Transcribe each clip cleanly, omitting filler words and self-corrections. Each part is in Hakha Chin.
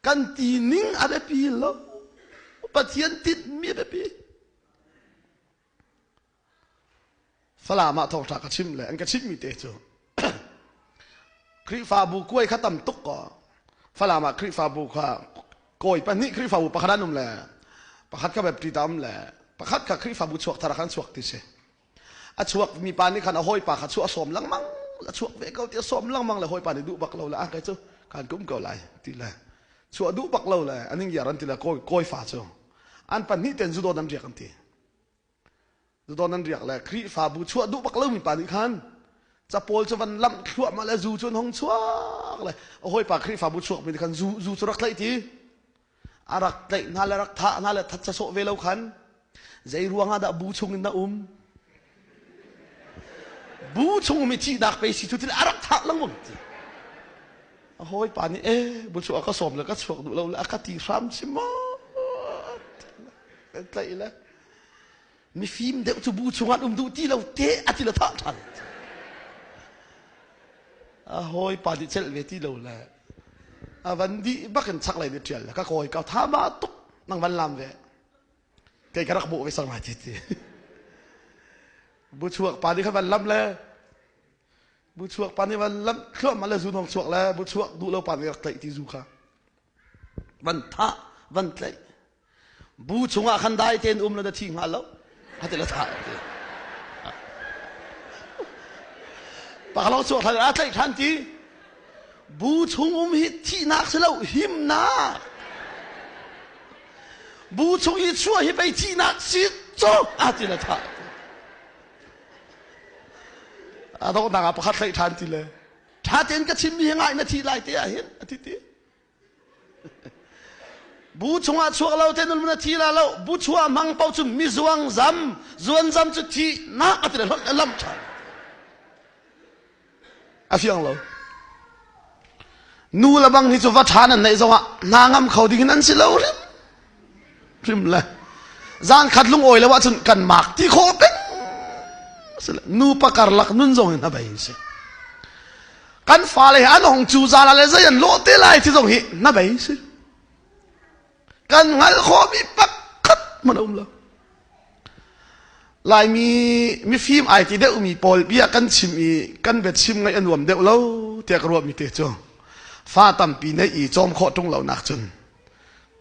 Kan ti ning a biapi lo. Pathian tinhmi a biapi. Falam ah thawngṭha ka chim le an ka chimmi te cu Khrihfabu kuai kha tam tuk ko. Falam ah Khrihfabu kha kawi pahnih Khrihfabu pakhat an um le pakhat kha Baptist a um le pakhat kha Khrihfabu chuak thar ah khan chuak ti si. A chuak mi pa nih khan a hawipa kha chuah a sawm lengmang a chuak ve ko ti a sawm lengmang le hawipa nih duh bak lo le a kai cu kan kum ko lai ti le chuah duh bak lo le an ing iar an ti le kawi kawi fa cu an pahnih ten zu dawt an riak an ti. Zudon an riak le Khrihfabu chuah duh bak lomi pa nih khan capawl cu van lamh thluahmah le zu cu an hong chuak le a hawipa Khrihfabu chuakmi nih khan zu zu cu rak tlaih ti a rak tlaih hna le rak thah hna le that sawh ve lo khan zei ruangah dah bu chung in na um bu chung mi thihnak pe si cu til a rak thah lengmang ti a hawipa nih e bu chuah ka sawm le ka chuak duh lo le a ka ti hram si maw tlaih le mifim deuh cu bu chungah um duh ti lo te a ti le thah ṭhan a hawi pa nih celh ve ti lo le a van dih bakin chaklei nih ṭial le ka kawi ka tha ma tuk nang van lam ve kei ka rak bawh ve sang lai ti ti bu chuak pa nih khan van lam le bu chuak pa nih van lam thluahmah le zu nong chuak le bu chuak duh lo pa nih rak tlaih ti zu kha van thah van tlaih Bu chungah khan dai tein um la na thi hnga lo. Hati la thah ti. Pakalo chuak thlan a tlaih than ti. Bu chung um hi thihnak si lo himnak. Bu chung i chuah hi pei thihnak si cu a ti la thah. A donghnak ah pakhat tlaih than ti le. Tha tein ka chimmi hi ngai na thi lai te ah hin a ti ti. Bu chungah chuak lo te na thi la lo bu chuah hmang paoh cu mi zuang zam zuan zam cu thi nak a ti le lam ṭhan a fiang lo nu le bang hi cu va ṭha nan neih zongah hna ngam kho ding in an si lo hrim hrim le zan khat lungawi lo ahcun kan mak ti khawh peng nu pa karlak nun zong in a bei si kan fale hi an hong cu zala le zei an lawh te lai ti zong hi na bei si kan hngalh khawhmi pakhat hmanh a um lo Laimi mifim ai ti deuhmi pawl bia kan chim i kan bia chim ngaih a nuam deuh lo tiah ka ruahmi te cu fa tampi neih i cawm khawh ṭung lo nak cun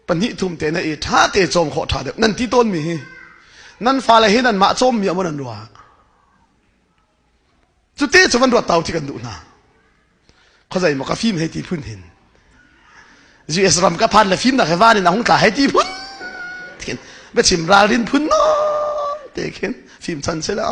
pahnih thum te na i ṭha te cawm khawh ṭha deuh nan ti tawnmi hi nan fale hi nan mah cawmmi a maw nan ruah Cute cu van ruat tau ti kan duh hna. Khuazei maw ka fim hei ti phun hin. US ram ka phan le fimnak he van in a hung tla hei ti phun. Khin biachim ralrin phun no te khin fim chan se la.